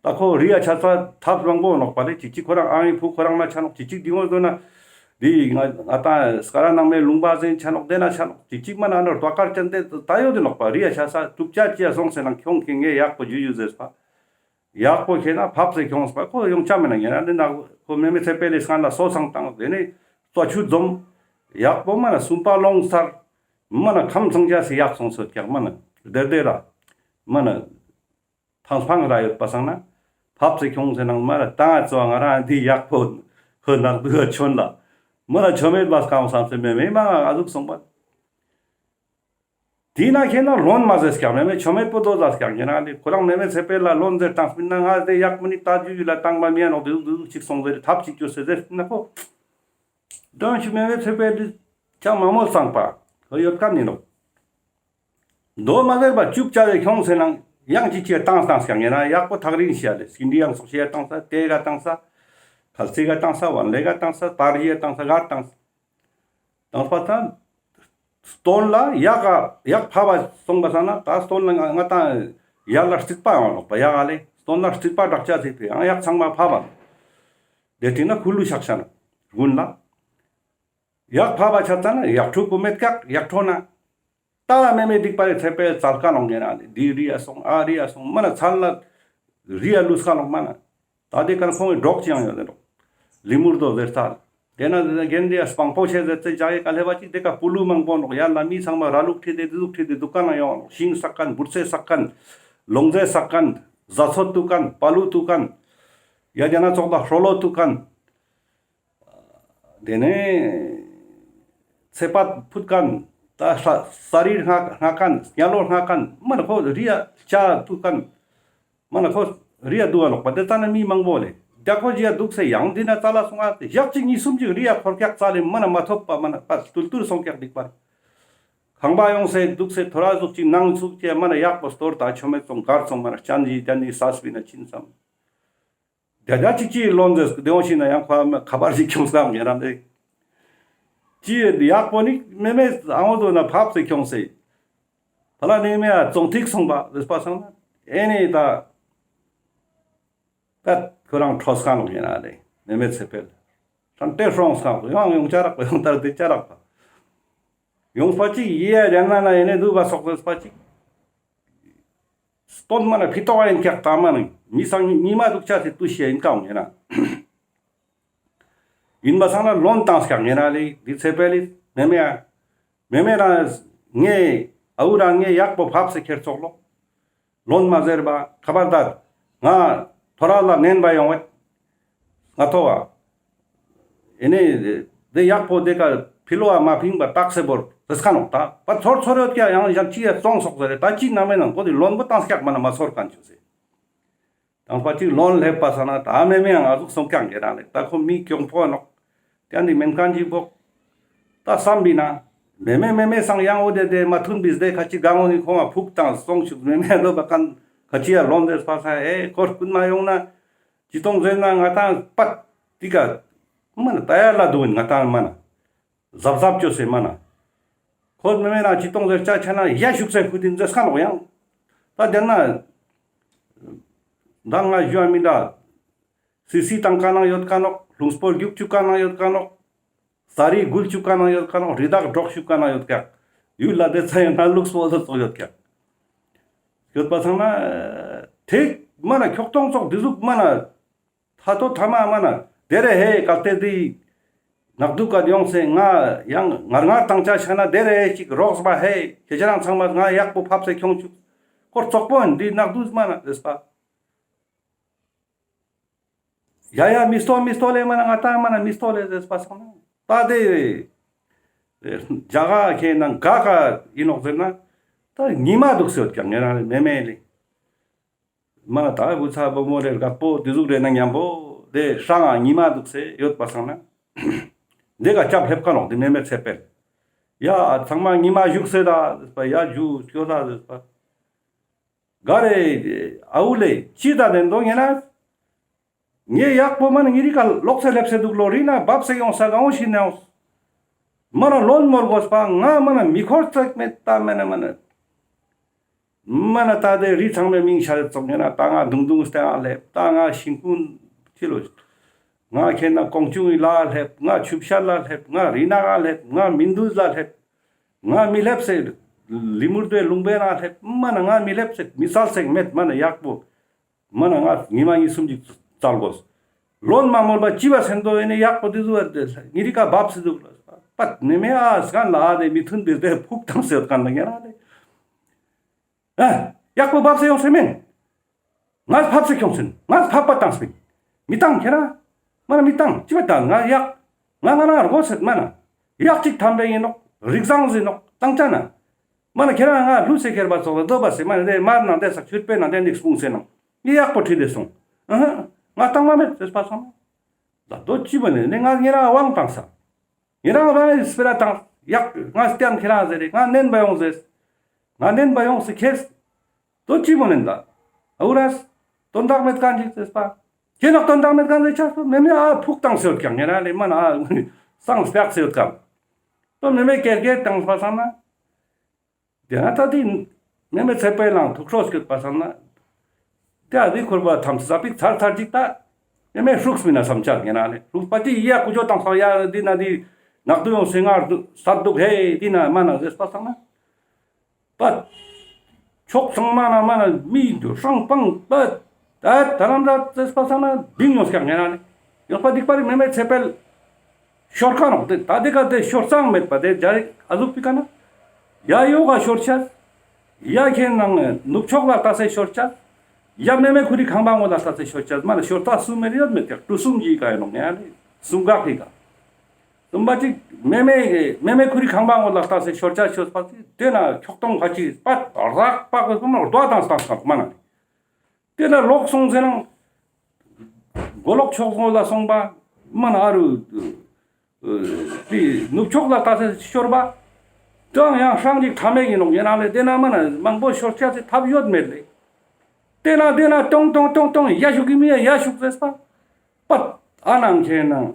ད་ཁོ་རི་ཡ་ཆ་ས་ཐབས་མང་པོ་ནོག་པ་ལེ་ཅིག་ཅིག་ཁོ་རང་ཨ་མི་བུ་ཁོ་རང་ན་ཆ་ནོག་ཅིག་ཅིག་དེ་ངོ་ཟོ་ན། དེ་ང་ང་ཏང་སྐ་ར་ནང་མེ་ལུང་པ་ཟེན་ཆ་ནོག་དེ་ན་ཆ་ནོག་ཅིག་ཅིག་མ་ན་ཨ་ནོ་རྡོ་དཀར་ཅན་དེ་ད་ཡོད་དེ་ནོག་པ་རི་ཡ་ཆ་ས་དུག་ཅ་ཅི་ཡ་སོང་སེ་ནང་ཁྱོང་ཁྱེ་ངེ་ཡག་པོ་ཇུ་ཇུ་ཟེར་པ། ཡག་པོ་ཁྱེར་ན་ཕབ་སེ་ཁྱོངས་པ་ཁོ་ཡོང་ཆ་མེད་ན་ཉེ་རང་དེ་ན་ཁོ་མེ་མེ་ཚེ་པེ་ལེ་སང་ལ་སོ་སང་བཏང་དེ་ནས་རྩ་ཆུ་འཛོམས། ཡག་པོ་མ་ན་སུམ་པ་ལོང་སར། མ་ན་ཁམས་སངས་རྒྱས་སི་ཡག་སོང་སོད་ཀྱག་མ་ན་དེར་དེ་ར། མ་ན་ཐང་སྤང་ར་ཡོད་པ་སང་ན། ཕབ་སེ་ཁྱོངས་སེ་ནང་མ་ན་ཏང་ཨ་ཙོ་ང་རང་འདི་ཡག་པོ་ཧོ་ནག་དུ་ཧ་ཆོན་ལ། མ་ན་ཆོ་མེད་པ་སྐང་བསམ་སེ་མེ་མེ་མ་ང་ང་ཟུག་སོང་པ། དེ་ན་ཁྱེད་ན་ལོན་མ་ཟེར་སྐྱག་མེ་མེ་ཆོ་མེད་པོ་དོ་ཟ་སྐྱག་ཉེ་རང་ལེ་ཁོ་རང་མེ་མེ་ཚེ་པེ་ལ་ལོན་ཟེར་བཏང་སྤིན་ན་ང་དེ་ཡག་མ་ནི་ད་ཇུ་ཇུ་ལ་བཏང་པ་མི་ཡ་ནོག་དེ་ཟུག་དེ་ཟུག་ཅིག་སོང་ཟེར་ཐབས་ཅིག་ཅོ་སེ་ཟེར་སྤིན་ན་ཁོ། དོན་ཞུ་མེ་མེ་ཚེ་པེ་ལི་ཅང་མ་མོལ་སང་པ་ཁོ་ཡོད་ཀ་ནི་ནོག་དོ་མ་ཟེར་པ་ཅུབ་ཅ་ལེ་ཁྱོང་སེ་ནང་ཡང་ཅི་ཅི་བཏང་བཏང་སྐྱག་ཉེ་རང་ཡག་པོ་ཐག་རིང་ཤ་ལེ་སྐྱིན་འདི་ཡང་སོག་ཤེ་བཏང་ས་ཏེ་ག་བཏང་ས། ཁལ་ཚེ་ག་བཏང་ས་བན་ལེ་ག་བཏང་ས་པར་ཡེ་བཏང་ས་ག་བཏང་ས། དང་པ་ད་སྟོན་ལ་ཡག་ག་ཡག་ཕ་བ་སོང་པ་ས་ན་ད་སྟོན་ལ་ང་ང་ཏང་ཡག་ལ་རྩིག་པ་ཡང་ལོག་པ་ཡག་ག་ལེ་སྟོན་ལ་རྩིག་པ་དྲག་ཅག་ཟིག་པའི་ཡང་ཡག་ཚང་མ་ཕ་བ། དེ་དེ་ན་ཁུ་ལུ་ཤག་ཤ་ན་དགུན་ལ་ཡག་ཕ་བ་ཆ་ཙ་ན་ཡག་ཕྲུ་གུ་མེད་ཀག་ཡག་ཕྲོ་ན། ད་མེ་མེ་སྡིག་པ་རེ་ཚེ་པའི་ཚལ་ཀ་ནོང་ངེ་ན་དེ་རི་ཡ་སོང་ཨ་རི་ཡ་སོང་མ་ན་ཚལ་ལ་རི་ཡ་ལུས་ཀ་ནོང་མ་ན། ད་དེ་ཀ་ཁོང་གི་འབྲོག་ཅི་ཡང་ཡོད་དེ་ནོག་ལི་མུར་དོ་ཟེར་ཚར། དེ་ན་དེ་ན་རྒན་དེ་ཡ་སྤང་པོ་ཆེ་ཟེར་ཚེ་ཇ་ཡེ་ཀ་ལེ་བ་ཅིག་དེ་ཀ་པུ་ལུ་མང་པོ་ནོག་ཡ་ལ་མི་ཚང་མ་ར་ལུག་ཁྲིད་དེ་དེ་ཟུག་ཁྲིད་དེ་དུག་ཀ་ན་ཡོང་ནོག་ཤིང་སག་ཁན་བུར་ཚེ་སག་ཁན་ལོང་ཚེ་སག་ཁན་ཟ་ཚོད་དུག་ཁན་པ་ལུ་དུག་ཁན་ཡ་རྒྱ་ན་ཙོག་ལ་ཧྲོ་ལོ་དུག་ཁན། དེ་ནས་ཚེ་པ་ཕུད་ཁན། ད་ས་ས་རི་སྔ་སྔ་ཁན་སྙ་ལོ་སྔ་ཁན་མ་ན་ཁོ་རི་ཡ་ལྕགས་དུག་ཁན། མ་ན་ཁོ་རི་ཡ་དུག་ག་ལོག་པ་དེ་ཙ་ན་མི་མང་པོ་ལེ། རྒྱ་ཁོ་ཇི་ཡ་དུག་སེ་ཡང་འདི་ན་ཙ་ལ་སོང་ང་ཞག་ཅིག་གཉིས་གསུམ་ཅིག་རི་ཡ་འཁོར་ཀྱག་ཙ་ལེ་མ་ན་མ་ཐོབ་པ་མ་ན་པ་ཏུལ་ཏུལ་སོང་ཀྱག་སྡིག་པ་རེ། ཁང་པ་ཡོང་སེ་དུག་སེ་ཐོ་ར་ཟུག་ཅིག་ནང་ཟུག་ཅིག་མ་ན་ཡག་པོ་སྟོར་ད་ཆོ་མེད་སོང་གར་སོང་མ་ན་སྤྱན་ཞིག་དེ་ནི་ས་སྤི་ན་ཕྱིན་སམ། དེ་ད་ཅིག་ཅིག་ལོན་ཟེར་དེ་འོང་ཤིན་ན་ཡང་ཁོ་ཁ་པར་ཞིག་ཁྱོང་སམ་ངེ་རང་དེ། ཅི་ཡག་པོ་ནི་མེ་མེ་ཨང་འོ་དོ་ན་ཕབ་སེ་ཁྱོང་སེ། ཕ་ལ་ནི་མེ་ཨ་ཙོང་ཐིག་སོང་པ་རེས་པ་སང་ན་ཨེ་ནི་ད། ད་ཁོ་རང་ཁྲོ་སྐང་ལོག་ཡིན་ན་རེ་མེ་མེ་ཚེ་འཕེལ། ཧྲང་ཏེ་ཧྲོང་སྐང་ཡང་ཡོང་ཅ་རག་པ་ཡོང་ད་ར་དེ་ཅ་རག་པ། ཡོང་པ་ཅིག་ཡེ་ཡ་རྒྱ་ན་ན་ཨེ་ནི་དུ་བ་སོག་རེས་པ་ཅིག་སྟོན་མ་ན་ཕི་ཏོག་ཡིན་ཀྱག་ད་མ་ནི་མི་སང་ཉི་མ་དུག་ཅ་སི་ཏུ་ཤི་ཡིན་ཀའང་ཡིན་ན། ཡིན་པ་སང་ན་ལོན་བཏང་སྐྱག་ངེ་རང་ལེ་འདི་ཚེ་འཕེལ་ལི་མེ་མེ་ཡ། མེ་མེ་རང་ངེ་ཨ་བུ་རང་ངེ་ཡག་པོ་ཕབ་སེ་ཁྱེར་ཙོག་ལོ། ལོན་མ་ཟེར་བ་ཁ་བར་དར་ང་ཐོ་ར་ལ་ནན་པ་ཡོང་བད། ང་ཐོ་བ། ཨེ་ནེ་དེ་ཡག་པོ་དེ་ཀ་ཕི་ལོ་བ་མ་ཕིང་བ་ཏག་སེ་བོར་ཟེར་ཁ་ནོག་ད། པ་ཚོར་ཚོར་ཡོད་ཀྱག་ཡང་ཞག་ཅི་ཡ་བཙོང་སོག་ཟེར་རེ་ད་ཅི་ན་མེ་ནང་གོ་དེ་ལོན་པོ་བཏང་སྐྱག་མ་ན་མ་ཚོར་ཁན་ཆུ་སེ། དང་པ་ཅིག་ལོན་ལེབ་པ་ས་ན་ད་མེ་མེ་ཡང་ང་ཟུག་སོང་ཀྱག་ངེ་རང་ལེ་ད་ཁོ་མི་གྱོང་པོ་ནོག་ཏེ་འདི་མེན་ཁན་ཅིག་བོག་ད་བསམ་པི་ན་མེ་མེ་མེ་མེ་སང་ཡང་འོ་དེ་དེ་མ་མཐུན་པི་སྡེ་ཁ་ཅིག་གང་འོ་ནི་ཁོང་ང་ཕུག་དང་སོང་ཤུག་མེ་མེ་ལོ་བ་ཀན་ཁ་ཅིག་ཡ་ལོན་དེ་སྤ་ས་ཨེ་ཁོར་ཀུན་མ་ཡོང་ན་ཅི་ཏོང་ཟེར་ན་ང་ཏང་པད་ཏི་ཀ་མ་ན་ད་ཡ་ལ་དུ་ང་ཏང་མ་ན། ཟབ་ཟབ་ཅོས་སེ་མ་ན། ཁོ་མེ་མེ་ན་ཅི་ཏོང་ཟེར་ཆ་ཆ་ན་ཡ་ཤུག་སེ་ཁུ་ཏིན་ཟེར་ཁ་ནོག་ཡང་། ད་དེ་ན་ད་ང་ཞུ་བ་མི་འདྲ། སི་སི་དང་ཀ་ནང་ཡོད་ཀ་ནོག་ལྷུང་སྤོར་རྒྱུག་ཅུག་ཀ་ནང་ཡོད་ཀ་ནོག་ས་རི་འགུལ་ཅུག་ཀ་ནང་ཡོད་ཀ་ནོག་རི་དྭགས་འབྲོག་ཅུག་ཀ་ནང་ཡོད་ཀྱག་ཡུལ་ལ་དེ་ཚ་ཡོད་ན་ལུགས་སྤོ་ལ་ཙོག་ཡོད་ཀྱག་ཡོད་པ་སང་ན་ཐེག་མ་ན་ཁྱོག་ཐོང་ཙོག་དེ་ཟུག་མ་ན། ཐ་ཏོ་ཐ་མ་མ་ན་དེ་རེ་ཧེ་གལ་ཏེ་དེ་ནག་དུ་ཀ་ཡོང་སེ་ང་ཡང་ངར་ངར་བཏང་ཆ་ཤ་ན་དེ་རེ་ཧེ་ཅིག་རོགས་པ་ཧེ་ཁྱེད་ཅག་རང་ཚང་མ་ང་ཡག་པོ་ཕབ་སེ་ཁྱོང་ཆུག་ཁོ་ཙོག་པོ་འདི་ནག་དུ་མ་ན་རེས་པ། ཡ་ཡ་མི་སྟོ་མི་སྟོ་ལེ་མ་ན་ང་ཏང་མ་ན་མི་སྟོ་ལེ་རེས་པ་སང་ན་ད་དེ་རྒྱ་ག་ཁེ་ན་ག་ག་ཡིན་ནོག་ཟེར་ན་ད་ཉི་མ་འདུག་སེ་ཡོད་ཀྱང་ངེ་རང་ལེ་མེ་མེ་ལེ། མ་ན་ད་བུ་ཚ་བུ་མོ་རེ་རྒད་པོ་དེ་ཟུག་རེ་ན་མཉམ་པོ་དེ་ཧྲང་ང་ཉི་མ་འདུག་སེ་ཡོད་པ་སང་ན། དེ་ག་སྐྱབས་ལེབ་ཁ་ནོག་དེ་མེ་མེ་ཚེ་འཕེལ། ཡ་ཚང་མ་ཉི་མ་བཞུགས་སེ་ད་ཟེར་པ་ཡ་བཞུགས་སྐྱོ་ད་ཟེར་པ། ག་རེ་ཨ་བུ་ལེ་ཅི་ད་དེ་འདོ་ངེ་ན། ངེ་ཡག་པོ་མ་ན་ངེ་རི་ཀ་ལོག་སེ་ལེབ་སེ་འདུག་ལོ་རི་ན་བབས་སེ་ཡོང་ས་གང་ཤི་ནའོ། མ་ན་ལོན་མོར་གོས་པ་ང་མ་ན་མི་ཁོར་ཙེག་མེད་ད་མེ་ན་མ་ན། མ་ན་ད་དེ་རི་ཚང་མའི་མིང་ཤ་རེ་ཙོག་ངེ་ན་ད་ང་དུང་དུང་སྟེང་ང་ལེབ་ད་ང་ཤིང་ཀུན་ཅི་ལོ། ང་ཁེ་ན་ཀོང་ཆུང་ལ་ལེབ་ང་ཆུབ་ཤ་ལ་ལེབ་ང་རི་ན་ང་ལེབ་ང་མི་འདུས་ལ་ལེབ། ང་མི་ལེབ་སེ་ལི་མུར་དོའི་ལུང་པའི་ན་ལེབ་མ་ན་ང་མི་ལེབ་སེ་མི་སལ་སེ་མེད་མ་ན་ཡག་པོ། མ་ན་ང་ཉི་མ་གཉིས་གསུམ་ཅིག་བཙལ་དགོས། ལོན་མ་མོལ་བ་ཅི་བ་སེན་དོ་ཨེ་ནེ་ཡག་པོ་དེ་ཟུག་ཨ་དེ་ངེ་རི་ཀ་བབས་སེ་འདུག་ལ་པད་མེ་མེ་ཨ་སྒང་ལ་ཨ་དེ་མི་མཐུན་པའི་དེ་ཕུག་བཏང་སེ་ཡོད་ཁན་ལ་ངེ་རང་དེ། ཨ་ཡག་པོ་བབས་སེ་ཡོང་སེ་མིན། ང་ཕབས་སེ་ཁྱོང་སེ་ང་ཕབ་པ་བཏང་སེ་མིན། མི་བཏང་ཁྱེ་རང་། མ་ན་མི་བཏང་ཅི་བ་བཏང་ང་ཡག་ང་ང་རང་རྒོ་སེད་མ་ན། ཡག་ཅིག་ཐམ་པའི་ཡིན་ནོག་རིག་བཟང་ཟིན་ནོག་བཏང་ཅ་ན། མ་ན་ཁྱེ་རང་ང་ལྷུ་སེ་ཁྱེར་པ་ཙོགས་ལ་སྡོད་པ་སེ་མ་ན་དེ་མར་ནང་དེ་ས་ཆུད་པའི་ནང་དེ་ནིག་སྤུངས་སེ་ནང་ངས་ཡག་པོ་ཁྲིད་དེ་སོང་། ཨ་ཧ། ང་བཏང་མ་མེད་ཟེར་པ་སོང་། ད་དོ་ཅི་བ་ནི་ནི་ང་ངེ་རང་དབང་བཏང་ས། ངེ་རང་རང་ཡི་སྤེ་ར་བཏང་ཡག་ང་སྟན་ཁྱེ་རང་ཟེར་རེ་ང་ནན་པ་ཡོང་ཟེར། ང་ནན་པ་ཡོང་སེ་ཁྱེར། དོ་ཅི་མོ་ནན་ད། ཨ་བུ་རས། དོན་དག་མེད་ཁན་ཅིག་ཟེར་པ། ཁྱེད་ནག་དོན་དག་མེད་ཁན་ཟེར་ཆགས་སོ་མེ་མེ་ཨ་ཕུག་བཏང་སེ་ཡོད་ཀྱང་ངེ་རང་ལེ་མ་ན་ཨ་སང་སྤེག་སེ་ཡོད་ཀྱང་། དོ་མེ་མེ་ཀེར་ཀེར་བཏང་པ་སང་ན། དེ་ན་ད་དེ་མེ་མེ་ཚེ་པའི་ལང་ཐུགས་ཁྲོ་སྐྱོད་པ་སང་ན། དེ་ཨ་དེ་འཁོར་བ་ཐམས་ཅད་ཟ་པིག་ཚར་ཚར་ཅིག་ད། མེ་མེ་ཧྲུགས་མི་ན་བསམ་ཆགས་ངེ་རང་ལེ་ཧྲུགས་པ་ཅི་ཡ་ཀུ་ཅོ་བཏང་སང་ཡ་དེ་ན་དེ་ནག་དུ་ཡོང་སེ་ངར་དུ་སད་འདུག་ཧེ་དེ་ན་མ་ན་ཟེར་པ་སང་ན། པ། ཕྱོགས་ཚང་མ་ན་མ་ན་མི་འདུ་ཧྲང་པང་པ། ད་ད་རམ་ར་ཙེས་པ་ས་ན་བིང་ཡོང་སྐྱག་ངེ་ན་ནི། ཡོང་པ་འདིག་པ་རི་མེ་མེ་ཚེ་འཕེལ། ཤོར་ཁ་ནོག་དེ་ད་དེ་ཀ་དེ་ཤོར་ཙང་མེད་པ་དེ་རྒྱ་རིག་ཨ་ཟུག་པི་ཀ་ན། ཡ་ཡོ་ག་ཤོར་ཆ། ཡ་ཁྱེད་ནང་ནུབ་ཕྱོགས་ལ་ལྟ་སེ་ཤོར་ཆ། ཡ་མེ་མེ་ཁུ་རི་ཁང་པ་ངོ་ལ་ལྟ་སེ་ཤོར་ཆ་མ་ན་ཤོར་ཙ་སུ་མེ་རི་ཡོད་མེད་ཀྱག་གྲུ་གསུམ་གྱི་ཀ་ཡོད་ནོག་ངེ་ན་ནི་གསུམ་གག་གི་ཀ། གསུམ་པ་ཅིག་མེ་མེ་མེ་མེ་ཁུ་རི་ཁང་པ་ངོ་ལ་ལྟ་སེ་ཤོར་ཆ་ཤོར་པ་ཅིག་དེ་ན་ཁྱོག་ཐོང་ཁ་ཅིག་པ་རག་པ་གི་སུམ་ན་རྡོ་དང་སྟངས་སྟངས་མ་ན། དེ་ན་ལོག་སོང་ཟེར་ན། མགོ་ལོག་ཕྱོགས་ངོ་ལ་སོང་པ་མ་ན་ཨ་རུ། དེ་ནུབ་ཕྱོགས་ལ་ལྟ་སེ་ཤོར་པ། དང་ཡང་ཧྲང་ཅིག་ཐ་མེ་ཡིན་ནོག་ཡིན་ན་ལེ་དེ་ན་མ་ན་མང་པོ་ཤོར་ཆ་སེ་ཐབས་ཡོད་མེད་ལེ། དེ་ན་དེ་ན་ཏོང་ཏོང་ཏོང་ཏོང་ཡ་ཤུག་གི་མི་ཡ་ཡ་ཤུག་ཟེར་པ། པ། ཨ་ནང་ཁྱེད་ན།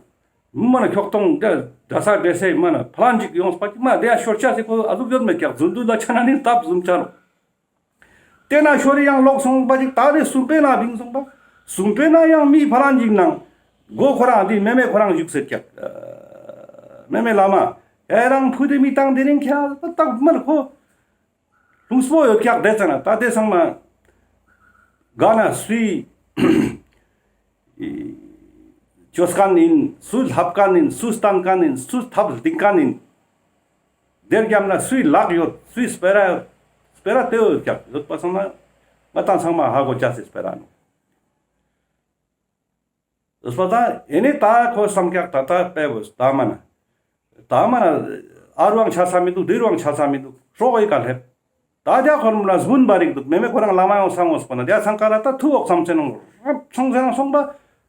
མ་ན་ཁྱོག་ཐོང་དེ་ད་ས་དེ་སེ་མ་ན་ཕ་ལན་ཅིག་ཡོང་པ་ཅིག་མ་དེ་ཡ་ཤོར་ཆ་སེ་ཁོ་ཨ་ཟུག་ཡོད་མེད་ཀྱག་རྫུན་དུ་ལ་ཆ་ན་ནི་སྟབས་ཟུམ་ཆ་རོ། དེ་ན་ཤོར་ཡང་ལོག་སོང་པ་ཅིག་ད་དེ་སུམ་པའི་ན་བིང་སོང་པ། སུམ་པའི་ན་ཡང་མི་ཕ་ལན་ཅིག་ནང་། མགོ་ཁོ་རང་དེ་མེ་མེ་ཁོ་རང་བཞུགས་སེ་ཀྱག་མེ་མེ་བླ་མ། ཡ་རང་ཕུ་དེ་མི་བཏང་དེ་རིང་ཁྱེད་ད་མར་ཁོ། ལྷུང་སྤོ་ཡོད་ཀྱག་དེ་ཙ་ན་ད་དེ་ཚང་མ། ག་ན་སུའི། ཅོས་ཁན་ཨིན། སུ་ལྷབ་ཁན་ཨིན། སུ་སྟན་ཁན་ཨིན། སུ་ཐབས་ལྡིང་ཁན་ཨིན། དེ་རྒྱབ་ན་སུའི་ལག་ཡོད། སུའི་སྤེ་ར་སྤེ་ར་ཏེ་ཡོད་ཀྱག་ཡོད་པ་སང་ན་ང་ཏང་ཚང་མ་ཧ་གོ་ཅེས་སི་སྤེ་ར་ནོག། ཡོད་པ་སང་ཨེ་ནེ་ད་ཁོ་སམ་ཀྱག་ད་ད་པེ་བོ་ད་མ་ན་ད་མ་ན་ཨ་རུའང་ཆ་ས་མི་འདུག། དེ་རུའང་ཆ་ས་མི་འདུག། སྲོག་གི་ཀ་ལྷེབ། ད་རྒྱ་ཁོར་མ་ན་སྦུན་པ་རིག་འདུག། མེ་མེ་ཁོ་རང་ལ་མ་ཡོང་སང་ངོ་སྤོ་ན་རྒྱ་ཚང་ཀ་ལ་ད་ཐུ་འོག་སམ་ཚེ་ནང་རབ་ཚང་ཚེ་ནང་སོང་པ།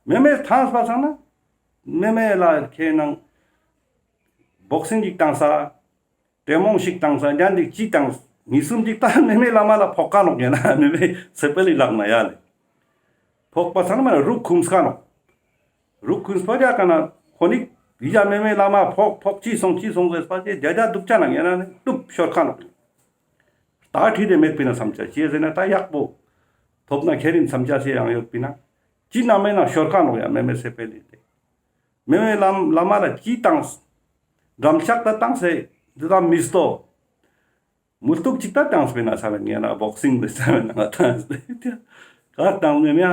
མེ་མེ་ཐང་པ་སང་ན་མེ་མེ་ལ་ཁེ་ནང་བོག་སིང་ཅིག་བཏང་ས། ཏེ་མོང་ཞིག་བཏང་ས། ཉན་ཅིག་ཅི་བཏང་། ཉིས་སུམ་ཅིག་ད་མེ་མེ་ལ་མ་ལ་ཕོག་ཀ་ནོག་ཡིན་ན་མེ་མེ་ཚེ་འཕེལ་ལི་ལག་ན་ཡ་ལེ། ཕོག་པ་སང་ན་མ་རུག་ཁུམས་ཀ་ནོག། རུག་ཁུམས་པ་རྒྱ་ཀ་ན་ཁོ་ནི་ཡ་མེ་མེ་ལ་མ་ཕོག་ཕོག་ཅི་སོང་ཅི་སོང་ཟེར་པ་ཅེ་རྒྱ་རྒྱ་སྡུག་ཅག་ནང་ཡིན་ན་ནི་ཏུབ་ཤོར་ཀ་ནོག། ད་ཁྲིད་དེ་མེད་པིན་ན་སམ་ཅེས་ཅི་ཟེར་ན་ད་ཡག་པོ་ཐོབ་ན་ཁེ་རིན་སམ་ཅེས་སི་ཡང་ཡོད་པིན་ན་ཅི་ན་མེ་ན་ཤོར་ཀ་ནོག་ཡ་མེ་མེ་ཚེ་འཕེལ་ལི་ཏེ། མེ་མེ་ལ་ལ་མ་ལ་ཅི་བཏང་། འགྲམ་ལྕག་ད་བཏང་སེ་འདི་ད་མི་སྟོ། མུ་ཏུག་ཅིག་ད་བཏང་སྤེ་ན་ས་ལ་ངེ་ན་བོག་སིང་དེ་ས་ལ་ང་བཏང་སྤེ་ཀ་བཏང་མེ་མེ་ཡ།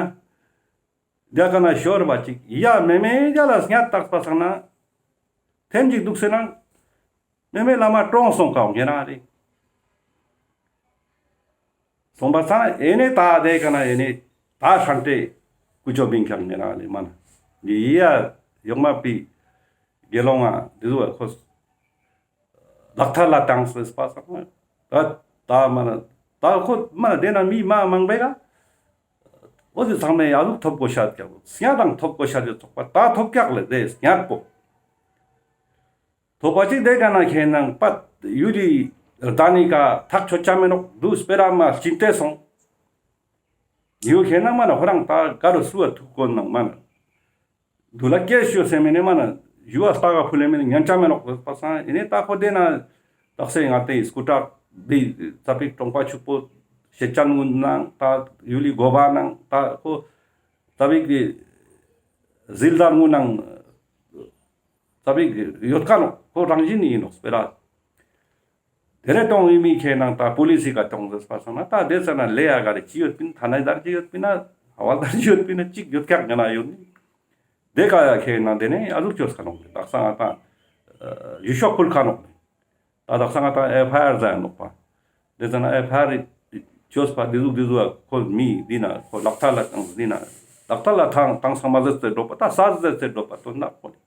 རྒྱ་ཀ་ན་ཤོར་བ་ཅིག་ཡ་མེ་མེ་རྒྱ་ལ་སྙད་བཏགས་པ་སང་ན་ཐེམ་ཅིག་འདུག་སེ་ན་མེ་མེ་ལ་མ་གྲོངས་སོང་ཀ་ངེ་ན་རེ། སོང་པ་སང་ཨེ་ནེ་ད་དེ་ཀ་ན་ཨེ་ནེ་ད་ཧྲན་ཏེ་ཀུ་ཅོ་བིང་ཁྱག་ངེ་ན་ལེ་མ་ན། ཡི་ཡ་ཡོག་མ་པི་དགེ་སློང་ང་དེ་ཟུ་བ་ཁོ་ལག་ཐལ་ལ་བཏང་སོ་སྤ་སང་ད་ད་མ་ན་ད་ཁོ་མ་ན་དེ་ན་མི་མ་མང་པོ་ཡ་འོ་དེ་ཚང་མས་ཡ་ལུག་ཐོབ་གོ་ཤ་ཀྱག་སྙད་དང་ཐོབ་གོ་ཤ་ཀྱག་ཚོགས་པ་ད་ཐོབ་ཀྱག་ལེ་དེ་སྙད་པོ། ཐོབ་པ་ཅིག་དེ་ཀ་ན་ཁེ་ནང་པད་ཡུ་རི་རྡ་ནི་ཀ་ཐག་ཆོད་ཅ་མེ་ནོག་དུ་སྤེ་ར་མ་ལྕིན་ཏེ་སོང་། ཡུ་ཁེ་ནང་མ་ན་ཧོ་རང་ད་ག་རུ་སུ་བ་ཐུག་གོ་ནང་མ་ན། དུ་ལ་སྐྱེ་ཤོ་སེ་མེ་ནེ་མ་ན་ཡུ་བ་སྟ་ག་ཕུ་ལེ་མེ་ནེ་ཉན་ཅ་མེ་ནོག་པ་སང་ཨེ་ནེ་ད་ཁོ་དེ་ན་དག་སེ་ང་དེ་སྐུ་དྲག་དེ་ཙ་པིག་གྲོང་པ་ཕྱུག་པོ་ཤེ་ཅན་གུན་ནང་ད་ཡུ་ལི་གོ་བ་ནང་ད་ཁོ་ཙ་པིག་དེ་ཟིལ་དར་གུན་ནང་ཙ་པིག་ཡོད་ཀ་ནོག་ཁོ་རང་བཞིན་ཡིན་ནོག་སྤེ་ར། དེ་རེ་གཏོང་ཡིན་མི་ཁེ་ནང་ད་པོ་ལི་སི་ཀ་གཏོང་ཟེར་པ་སང་ན་ད་དེ་ས་ན་ལེ་ཡ་ག་རེ་ཅི་ཡོད་པིན་ཐ་ན་དར་ཅི་ཡོད་པིན་ན་ཧ་བ་དར་ཅི་ཡོད་པིན་ན་ཅིག་ཡོད་ཀྱག་ང་ན་ཡོད་ནི། དེ་ཀ་ཡ་ཁེ་ནང་དེ་ནས་ཨ་ཟུག་ཅོས་ཁ་ནོག་ལེ། དག་ས་ང་ད་ཡུ་ཤོག་ཕུལ་ཁ་ནོག་ལེ། ད་དག་ས་ང་ད་ཨེཕ་ཨའི་ཨར་ཟ་ཡ་ནོག་པ། དེ་ས་ན་ཨེཕ་ཨའི་ཨར་ཅོས་པ་དེ་ཟུག་དེ་ཟུག་ཁོ་མི་འདི་ན་ཁོ་ལག་ཐལ་ལ་བཏང་འདི་ན་ལག་ཐལ་ལ་ཐང་བཏང་ས་མ་ཟེར་ཏེ་འགྲོ་པ་ད་ས་ཟེར་ཏེ་འགྲོ་པ་དོན་ན་ཁོ་ནི།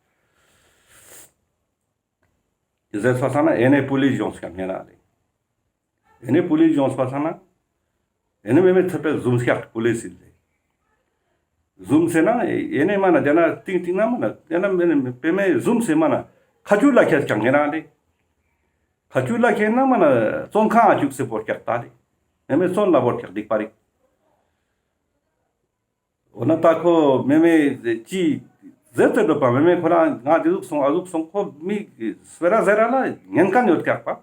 ཟེར་ས་ས་ན་ཨེ་ནེ་པུ་ལིས་ཡོངས་ཀྱག་ངེ་ན་ལེ། ཨེ་ནེ་པུ་ལིས་ཡོངས་པ་ས་ན། ཨེ་ནེ་མེ་མེ་ཚེ་འཕེལ་ཟུམ་ཀྱག་པུ་ལིས་ལེ། ཟུམ་སེ་ན་ཨེ་ནེ་མ་ན་དེ་ན་ཏིང་ཏིང་ན་མ་ན་དེ་ན་མེ་ནེ་པེ་མེ་ཟུམ་སེ་མ་ན་ཁ་ཆུ་ལ་ཁྱེར་ཀྱག་ངེ་ན་ལེ། ཁ་ཆུ་ལ་ཁྱེར་ན་མ་ན་བཙོན་ཁང་ང་བཅུག་སེ་བོར་ཀྱག་ད་ལེ། མེ་མེ་བཙོན་ལ་བོར་ཀྱག་སྡིག་པ་རིག། འོ་ན་ད་ཁོ་མེ་མེ་ཅི་ཟེར་ཏེ་འགྲོ་པ་མེ་མེ་ཁོ་རང་ང་དེ་ཟུག་སོང་ཨ་ཟུག་སོང་ཁོ་མི་སྤེ་ར་ཟེར་ར་ལ་ཉན་མཁན་ཡོད་ཀྱག་པ།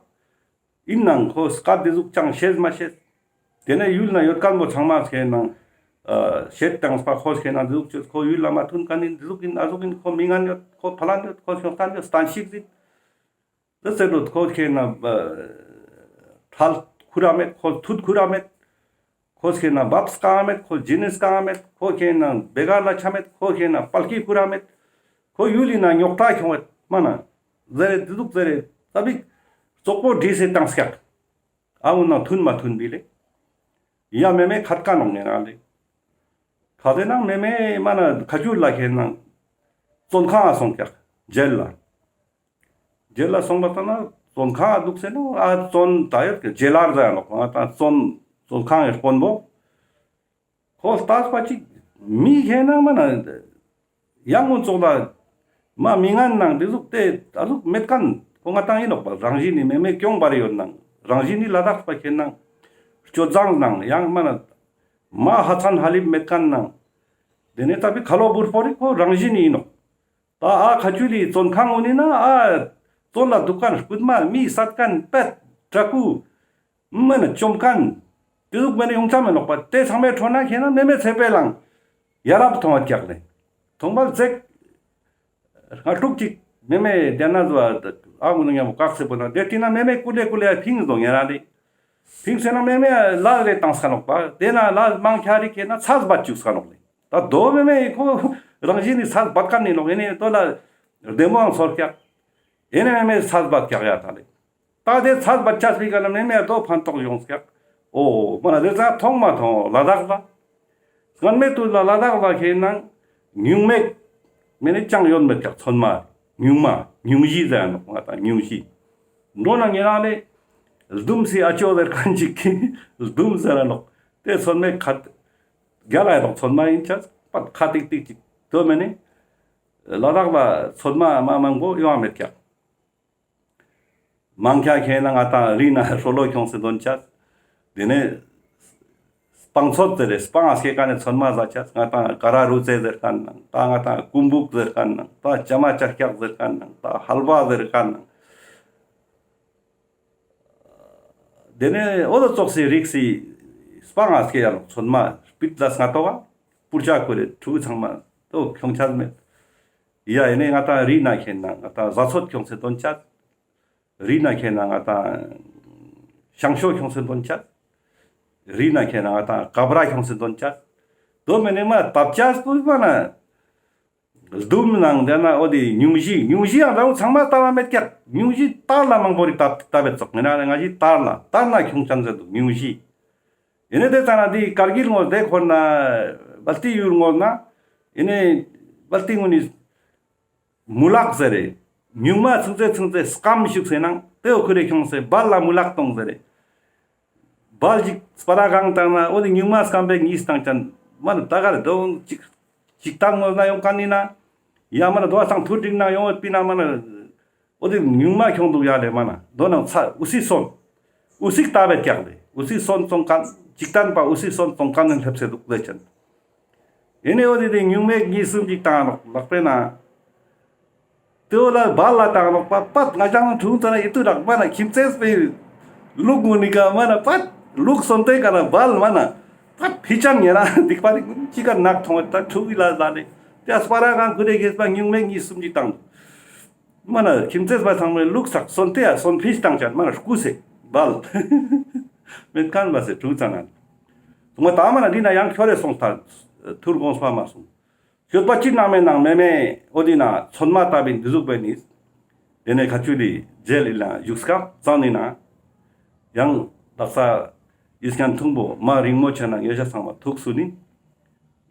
ཡིན་ནང་ཁོ་སྐད་དེ་ཟུག་ཅང་ཤེས་མ་ཤེས། དེ་ནས་ཡུལ་ན་ཡོད་མཁན་པོ་ཚང་མ་ཁེ་ནང་ཨ་ཤེད་དང་སྤ་ཁོ་ཁེ་ནང་དེ་ཟུག་ཅོས་ཁོ་ཡུལ་ལ་མ་མཐུན་མཁན་ཡིན་དེ་ཟུག་ཡིན་ཨ་ཟུག་ཡིན་ཁོ་མི་ངན་ཡོད་ཁོ་ཕ་ལན་ཡོད་ཁོ་ཤོང་སྟན་ཡོད་སྟན་ཤིག་ཟིན། དེ་ཚེ་འགྲོ་ཁོ་ཁེ་ན་ཁྲལ་ཁུར་ར་མེད། ཁོ་ཐུད་ཁུར་ར་མེད། ཁོ་ཁེ་ན་བབས་ཀ་མེད། ཁོ་ཇི་ནིས་ཀ་མེད། ཁོ་ཁེ་ན་བེ་གར་ལ་ཆ་མེད། ཁོ་ཁེ་ན་པལ་ཀི་ཁུར་ར་མེད། ཁོ་ཡུལ་ལི་ན་རྙོག་དྲ་ཁྱོང་བེད་མ་ན་ཟེར་རེ་དེ་ཟུག་ཟེར་རེ་ཙ་པིག་ཙོག་པོ་འདྲིས་སེ་བཏང་སྐྱག། ཨ་འུ་ན་མཐུན་མ་མཐུན་པི་ལེ། ཡ་མེ་མེ་ཁད་ཀ་ནོག་ངེ་ན་ལེ། ཁ་ཟེ་ནང་མེ་མེ་མ་ན་ཁ་ཆུ་ལ་ཁེ་ན་བཙོན་ཁང་ང་སོང་སྐྱག་ཇེལ་ལ། ཇེལ་ལ་སོང་པ་ད་ན་བཙོན་ཁང་ང་འདུག་སེ་ནོ་ཨ་བཙོན་ད་ཡོད་ཀྱག་ཇེ་ལར་ཟ་ཡ་ནོག་ང་ད་བཙོན་བཙོན་ཁང་ངི་དཔོན་པོ། ཁོ་ལྟས་པ་ཅིག་མི་ཁེ་ན་མ་ན་ཡང་ངོ་ཙོག་ལ་མ་མི་ངན་ནང་དེ་ཟུག་དེ་ཨ་ཟུག་མེད་མཁན་ཁོ་ང་ཏང་ཡིན་ནོག་པ། རང་བཞིན་ནི་མེ་མེ་གྱོང་པ་རེ་ཡོད་ནང་རང་བཞིན་ནི་ལ་དྭགས་པ་ཁེ་ན་སྤྱོད་བཟང་ནང་ཡང་མ་ན་མ་ཧ་ཚན་ཧ་ལིབ་མེད་མཁན་ནང་དེ་ནས་ད་པི་ཁ་ལོ་བུར་ཕོ་རི་ཁོ་རང་བཞིན་ནི་ཡིན་ནོག། ད་ཨ་ཁ་ཆུ་ལི་བཙོན་ཁང་ངོ་ནི་ན་ཨ་བཙོན་ལ་འདུག་མཁན་རྐུན་མ་མི་བསད་མཁན་པད་དྲག་པོ་མ་ན་བཅོམ་མཁན་དེ་ཟུག་མེ་ནེ་ཡོང་ཆ་མེ་ནོག་པ། དེ་ཚང་མའི་ཁྲོད་ན་ཁེ་ན་མེ་མེ་ཚེ་འཕེལ་ལང་ཡ་རབས་མཐོང་བ་ཀྱག་ལེ། མཐོང་བ་ཟེག་སྔ་དྲུག་ཅིག་མེ་མེ་དེ་ན་ཟོ་ཨ་ངུ་ནུ་ཉམ་པོ་བཀག་སེ་པོ་ན་དེ་ཏི་ན་མེ་མེ་ཀུ་ལེ་ཀུ་ལེ་ཕིང་ཟོ་ཉེ་ར་ལེ། ཕིང་སེ་ན་མེ་མེ་ལ་རེ་བཏང་ས་ནོག་པ། དེ་ན་ལ་མང་ཁྱ་རི་ཁེ་ན་ཚ་སྦ་བཅུག་ས་ནོག་ལེ། ད་ ད་དོ་མེ་མེ་ཁོ་རང་བཞིན་ནི་ཚད་བད་ཁན་ནི་ནོག། ཨེ་ནེ་དོ་ལ་བདེ་མོའང་ཚོར་ཀྱག། ཨེ་ནེ་མེ་མེ་ཚད་བད་ཀྱག་ཡ་ད་ལེ། ད་དེ་ཚད་བད་ཆ་སྤེ་ཀ་ན་མེ་མེ་དོ་ཕན་ཐོགས་ཡོང་ཀྱག། འོ་མ་ན་དེ་ཚ་མཐོང་མ་མཐོང་ལ་དྭགས་ལ། སྔན་མེ་དུས་ལ་ལ་དྭགས་ལ་ཁེ་ནང་ཉུང་མེད་མེ་ནི་ཅང་ཡོད་མེད་ཀྱག། ཚོད་མ་ཉུང་མ་ཉུང་བཞི་ཟེར་ནོག། ང་ད་ཉུང་བཞི་འགྲོ་ན་ཉེ་རང་ལེ་ལྡུམ་སི་ཨ་ཅོ་ཟེར་ཁན་ཅིག་གི་ལྡུམ་ཟེར་ནོག། དེ་ཚོད་མེ་ཁ་རྒྱ་ལ་ཡ་ནོག། ཚོད་མ་ཡིན་ཆ་པད་ཁ་ཏིག་ཏིག་ཅིག། དོ་མེ་ནི་ལ་དྭགས་ལ་ཚོད་མ་མ་མང་པོ་ཡོང་མེད་ཀྱག། མང་ཁྱ་ཁེ་ན་ང་ཏང་རི་ན་ཧྲོ་ལོ་ཁྱོངས་སེ་དོན་ཆ། དེ་ནས་སྤང་ཚོད་ཟེར་རེ་སྤང་ཨ་སྐྱེ་ཀ་ནས་ཚོད་མ་ཟ་ཆ། ང་ཏང་ཀ་ར་རུ་ཙེ་ཟེར་ཁན་ནང་ད་ང་ཏང་ཀུམ་བུག་ཟེར་ཁན་ནང་ད་ཅ་མ་ཅ་སྐྱག་ཟེར་ཁན་ནང་ད་ཧལ་བ་ཟེར་ཁན་ནང་། དེ་ནས་འོ་དོ་ཙོགས་སི་རིགས་སི་སྤང་ཨ་སྐྱེ་ཡ་ལོ་ཚོད་མ་སྤིད་ལ་སྔ་ཏོག་ག་པུར་ཅ་ཁོ་རེ་ཕྲུ་གུ་ཚང་མ་དོ་ཁྱོང་ཆ་མེད། ཡ་ཡིན་ནས་ང་ཏང་རི་ན་ཁེ་ན་ང་ཏང་ཟ་ཚོད་ཁྱོངས་སེ་དོན་ཆ། རི་ན་ཁེ་ན་ང་ཏང་ཤང་ཤོ་ཁྱོངས་སེ་དོན་ཆ། རི་ན་ཁེ་ན་ང་ཏང་ཀ་བྲ་ཁྱོངས་སེ་དོན་ཆ། དོ་མེ་ནེ་མ་ཏབ་ཆ་སྤུས་པ་ན་ལྡུམ་ནང་དེ་ན་འོ་དེ་ཉུང་བཞི་ཉུང་བཞི་ཡང་ད་རུང་ཚང་མ་ཏབ་བ་མེད་ཀྱག། ཉུང་བཞི་ཏར་ལ་མང་པོ་རིགས་ཏབ་ཏབ་བེད་ཙོག། ངེ་ན་ང་ཞི་ཏར་ལ་ཏར་ན་ཁྱོང་ཆ་ཟེར་དུག། ཉུང་བཞི་ཡིན་ནས་དེ་ཙ་ན་དེ་ཀར་གིལ་ངོས་དེ་ཁོར་ན་བལ་ཏི་ཡུལ་ངོས་ན་ཡིན་ནས་བལ་ཏི་ངོས་ནི་མུ་ལག་ཟེར་རེ། ཉུང་མ་ཚུགས་ཚེ་ཚུགས་ཚེ་སྐམ་ཞུགས་སེ་ནང་དེ་འོ་ཁུ་རེ་ཁྱོངས་སེ་བལ་ལ་མུ་ལག་གཏོང་ཟེར་རེ། བལ་ཅིག་སྤར་ར་གང་བཏང་ན་འོ་དེ་ཉུང་མ་སྐམ་པའི་གཉིས་བཏང་ཅན་མ་ན་ད་ག་རེ་དོ་ཅིག་ཅིག་བཏང་ངོས་ན་ཡོང་ཀ་ནི་ན། ཡ་མ་ན་དོ་བ་སང་ཐུར་འགྲིག་ན་ཡོང་བའི་པི་ན་མ་ན། འོ་དེ་ཉུང་མ་ཁྱོང་དུག་ཡ་ལེ་མ་ན་དོ་ནང་ཚ་འུ་སི་སོན། འུ་སི་ཀ་ཏབ་བེད་ཀྱག་ལེ། འུ་སི་སོན་བཙོང་ཁན་ཅིག་བཏང་པ་འུ་སི་སོན་བཙོང་ཁན་ནི་སླེབས་སེ་དུག་ལེ་ཅན། ཡིན་ནས་འོ་དེ་དེ་ཉུང་མེད་གཉིས་གསུམ་ཅིག་བཏང་ནོག་ལག་པའི་ན། དེ་འོ་ལ་བལ་ལ་བཏང་ནོག་པ་པད་ང་ཅང་ཐུང་ཙ་ན་ཡི་ཏུ་རག་མ་ན་ཁྱིམ་ཚེས་པའི་ལུག་ངུ་ནི་ཀ་མ་ན་པད་ལུག་སོན་ཏེ་ཀ་ན་བལ་མ་ན་པད་ཕི་ཅན་ཡེ་ན་སྡིག་པ་ནི་ཅི་ཀ་ནག་ཐོང་ད་ཕྲུ་གུ་ལ་ལ་ནི་དེ་སྤར་ར་གང་ཁུ་རེ་ཁེས་པ་ཉུང་མེད་གཉིས་གསུམ་ཅིག་བཏང་། མ་ན་ཁྱིམ་ཚེས་པ་ཚང་མས་ལུག་ཚག་སོན་ཏེ་ཡ་སོན་ཕིས་བཏང་ཅན་མ་ན་རྐུས་སེ་བལ་མེད་ཁན་བ་སེ་ཕྲུ་གུ་ཙ་ན། ཐུང་མ་ད་མ་ན་འདི་ན་ཡང་ཁྱོ་རེ་སོང་ཐ་ཐུར་དགོངས་པ་མ་སོང་། སྐྱོད་པ་ཅི་ནང་མེད་ནང་མེ་མེ་འོ་དེ་ན་ཚོད་མ་ལྟ་བུའི་འདི་ཟུག་པའི་ནི། དེ་ནས་ཁ་ཆུ་ལི་རྗེས་ལི་ལ་བཞུགས་སྐབས་ཙང་ནི་ན། ཡང་དག་ས་ཡིད་སྙན་ཐུང་པོ་མ་རིང་མོ་ཆ་ན་ཡེ་ཤ་ཚང་མ་ཐུགས་སུ་ནི།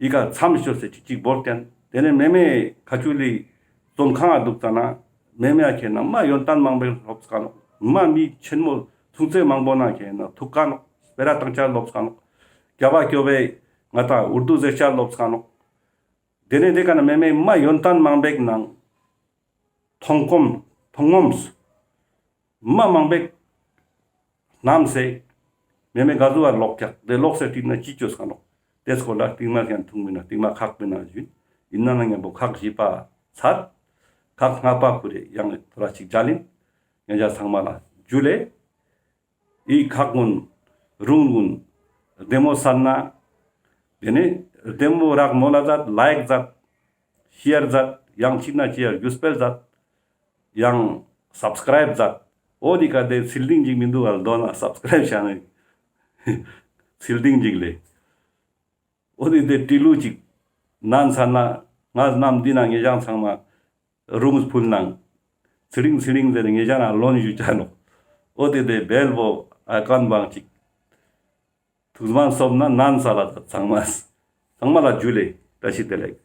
ཡི་ག་མཚམས་ཤོར་སེ་ཅིག་ཅིག་བོར་ཏེན། དེ་ནས་མེ་མེ་ཁ་ཆུ་ལི་བཙོན་ཁང་ང་འདུག་ཙ་ན། མེ་མེ་ཡ་ཁེ་ན་མ་ཡོན་ཏན་མང་པོའི་སློབ་ས་ནོག། མ་མི་ཆེན་མོ་ཐུང་ཚེ་མང་པོ་ན་ཁེ་ན་ཐུག་ཀ་ནོག། སྤེ་ར་བཏང་ཆ་སློབ་ས་ནོག། རྒྱ་བ་སྐྱོ་བའི་ང་ཏང་ཨུར་དུ་ཟེར་ཆ་སློབ་ས་ནོག། དེ་ནས་དེ་ཀ་ན་མེ་མེ་མ་ཡོན་ཏན་མང་པོའི་ནང་མཐོང་གོམས་མཐོང་ངོམས་མ་མང་པོའི་རྣམས་སེ་མེ་མེ་ག་ཟུ་བ་ལོག་ཀྱག། དེ་ལོག་སེ་སྟིང་ན་ཅི་ཅོས་ཀ་ནོག། དེ་སྐོར་ལ་སྟིང་མ་ཡང་ཐུང་མི་ན་སྟིང་མ་ཁག་མི་ན་ཞུན། ཡིན་ན་ན་ཉམ་པོ་ཁག་བཞི་པ་ཚར། ཁག་ལྔ་པ་ཁུ་རེ་ཡང་ཐོ་ར་ཅིག་མཇལ་ཡིན། ཉེ་ཞ་ཚང་མ་ལ་ཇུ་ལེ། འི་ཁག་ཀུན་རུང་ཀུན་བདེ་མོ་སར་ན། དེ་ནས་བདེ་མོ་རག་མོལ་ལ་མཛད། ལའིཀ་མཛད། ཤེར་མཛད། ཡང་ཅིག་ན་ཅི་ཡར་རྒྱུས་སྤེལ་མཛད། ཡང་སབ་སི་ཀ་རའིབ་མཛད། འོ་དེ་ཀ་དེ་ཚིལ་ལྡིང་ཅིག་མི་འདུག་ག་ལ་དོ་ན་སབ་སི་ཀ་རའིབ་བྱ་ནས་ཚིལ་ལྡིང་ཅིག་ལེ། འོ་དེ་དེ་ཏི་ལུ་ཅིག་ནན་ས་ན་ང་རྣམས་འདི་ན་ངེ་ཞང་ཚང་མ་རུང་ཕུལ་ནང་ཚི་རིང་ཚི་རིང་ཟེར་ངེ་ཞང་ན་ལོན་ཞུ་ཅ་ནོག། འོ་དེ་དེ་བེལ་བོ་ཨ་ཀན་བང་ཅིག་ཐུགས་མ་སོབ་ན་ནན་ས་ལ་ད་ཚང་མ་ཚང་མ་ལ་ཇུ་ལེ། བཀྲ་ཤིས་བདེ་ལེགས།